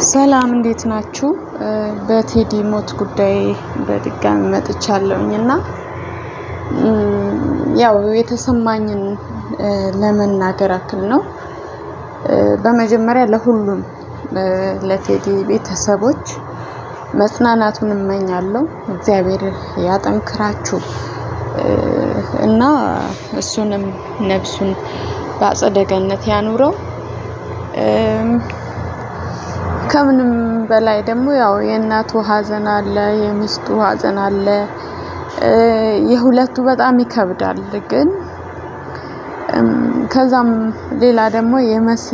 ሰላም እንዴት ናችሁ? በቴዲ ሞት ጉዳይ በድጋሚ መጥቻለሁኝ እና ያው የተሰማኝን ለመናገር አክል ነው። በመጀመሪያ ለሁሉም ለቴዲ ቤተሰቦች መጽናናቱን እመኛለሁ። እግዚአብሔር ያጠንክራችሁ እና እሱንም ነፍሱን በአጸደ ገነት ያኑረው። ከምንም በላይ ደግሞ ያው የእናቱ ሀዘን አለ፣ የሚስቱ ሀዘን አለ። የሁለቱ በጣም ይከብዳል። ግን ከዛም ሌላ ደግሞ የመሲ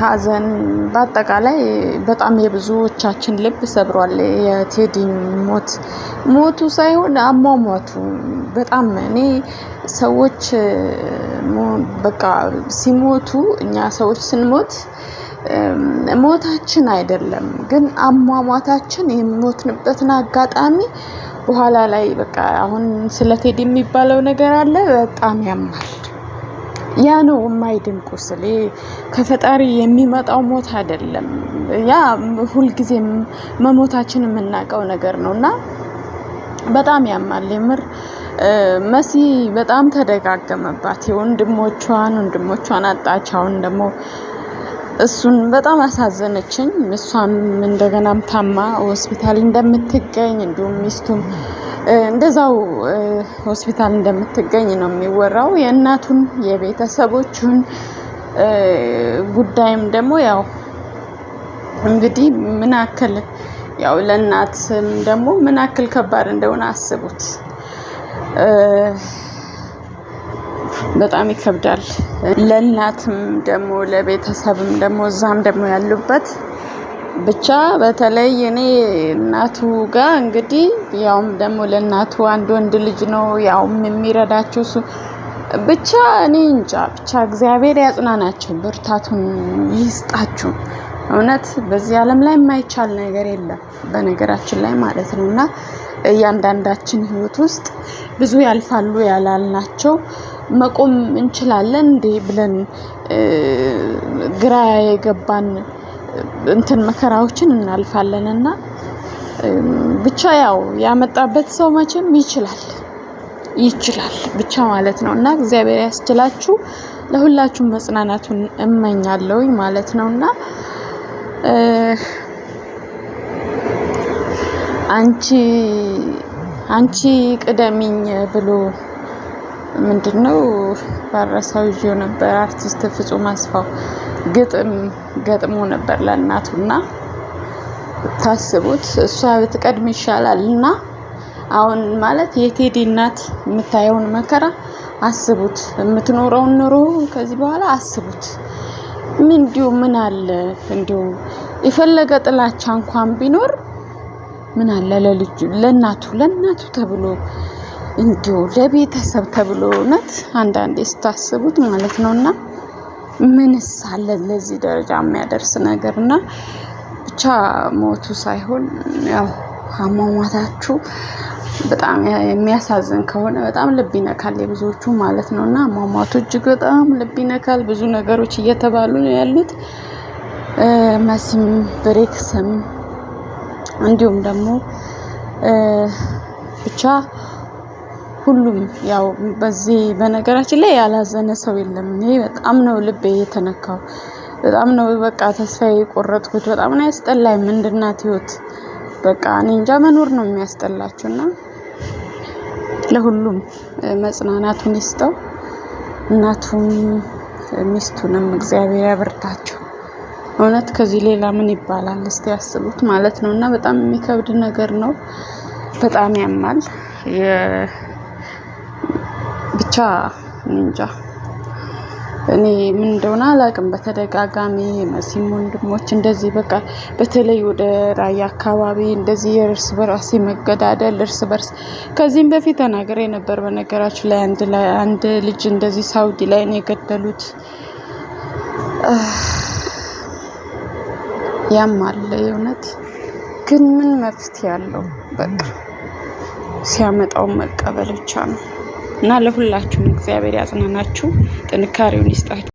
ሀዘን በአጠቃላይ በጣም የብዙዎቻችን ልብ ሰብሯል። የቴዲ ሞት ሞቱ ሳይሆን አሟሟቱ በጣም እኔ ሰዎች በቃ ሲሞቱ እኛ ሰዎች ስንሞት ሞታችን አይደለም ግን አሟሟታችን የሞትንበትን አጋጣሚ በኋላ ላይ በቃ አሁን ስለ ቴዲ የሚባለው ነገር አለ፣ በጣም ያማል። ያ ነው የማይድን ቁስል። ከፈጣሪ የሚመጣው ሞት አይደለም። ያ ሁልጊዜ መሞታችን የምናውቀው ነገር ነው እና በጣም ያማል የምር። መሲ በጣም ተደጋገመባት። የወንድሞቿን ወንድሞቿን አጣች። አሁን ደግሞ እሱን በጣም አሳዘነችኝ። እሷም እንደገናም ታማ ሆስፒታል እንደምትገኝ እንዲሁም ሚስቱም እንደዛው ሆስፒታል እንደምትገኝ ነው የሚወራው። የእናቱን የቤተሰቦቹን ጉዳይም ደግሞ ያው እንግዲህ ምን ያክል ያው ለእናትም ደግሞ ምን ያክል ከባድ እንደሆነ አስቡት። በጣም ይከብዳል። ለእናትም ደግሞ ለቤተሰብም ደግሞ እዛም ደግሞ ያሉበት ብቻ በተለይ እኔ እናቱ ጋር እንግዲህ ያውም ደግሞ ለእናቱ አንድ ወንድ ልጅ ነው ያውም የሚረዳቸው እሱ ብቻ እኔ እንጃ ብቻ እግዚአብሔር ያጽናናቸው፣ ብርታቱን ይስጣችሁ። እውነት በዚህ ዓለም ላይ የማይቻል ነገር የለም በነገራችን ላይ ማለት ነው። እና እያንዳንዳችን ሕይወት ውስጥ ብዙ ያልፋሉ ያላልናቸው መቆም እንችላለን እንዴ ብለን ግራ የገባን እንትን መከራዎችን እናልፋለን። እና ብቻ ያው ያመጣበት ሰው መቼም ይችላል ይችላል ብቻ ማለት ነው። እና እግዚአብሔር ያስችላችሁ፣ ለሁላችሁም መጽናናቱን እመኛለሁኝ ማለት ነው። እና አንቺ አንቺ ቅደሚኝ ብሎ ምንድነው ባረሳው ይዤው ነበር። አርቲስት ፍጹም አስፋው ግጥም ገጥሞ ነበር ለእናቱና ታስቡት እሷ ብትቀድም ይሻላል። እና አሁን ማለት የቴዲ እናት የምታየውን መከራ አስቡት፣ የምትኖረውን ኑሮ ከዚህ በኋላ አስቡት። ምን እንዲሁ ምን አለ እንዲሁ የፈለገ ጥላቻ እንኳን ቢኖር ምን አለ ለልጁ ለእናቱ ለእናቱ ተብሎ እንዲሁ ለቤተሰብ ተብሎ እውነት አንዳንዴ ስታስቡት ማለት ነው። እና ምንስ አለ ለዚህ ደረጃ የሚያደርስ ነገር እና ብቻ ሞቱ ሳይሆን ያው አሟሟታችሁ በጣም የሚያሳዝን ከሆነ በጣም ልብ ይነካል የብዙዎቹ ማለት ነው። እና አሟሟቱ እጅግ በጣም ልብ ይነካል። ብዙ ነገሮች እየተባሉ ነው ያሉት። መሲም ብሬክስም እንዲሁም ደግሞ ብቻ ሁሉም ያው በዚህ በነገራችን ላይ ያላዘነ ሰው የለም። እኔ በጣም ነው ልቤ የተነካው። በጣም ነው በቃ ተስፋ የቆረጥኩት። በጣም ነው ያስጠላኝ። ምንድናት ህይወት በቃ እኔ እንጃ መኖር ነው የሚያስጠላችሁ። እና ለሁሉም መጽናናቱን ይስጠው። እናቱም ሚስቱንም እግዚአብሔር ያበርታቸው። እውነት ከዚህ ሌላ ምን ይባላል? እስቲ ያስቡት ማለት ነው። እና በጣም የሚከብድ ነገር ነው። በጣም ያማል። ብቻ እንጃ እኔ ምን እንደሆነ አላውቅም። በተደጋጋሚ መሲም ወንድሞች እንደዚህ በቃ በተለይ ወደ ራያ አካባቢ እንደዚህ የእርስ በራስ መገዳደል እርስ በርስ ከዚህም በፊት ተናግሬ ነበር። በነገራችን ላይ አንድ ልጅ እንደዚህ ሳውዲ ላይ ነው የገደሉት። ያማል የእውነት። ግን ምን መፍትሄ አለው? በቃ ሲያመጣው መቀበል ብቻ ነው። እና ለሁላችሁም እግዚአብሔር ያጽናናችሁ፣ ጥንካሬውን ይስጣችሁ።